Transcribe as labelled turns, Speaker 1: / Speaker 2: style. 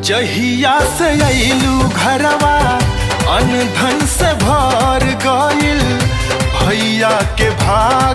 Speaker 1: जहिया से अइलू घरवा अनधन से भर गइल, भैया के भाग।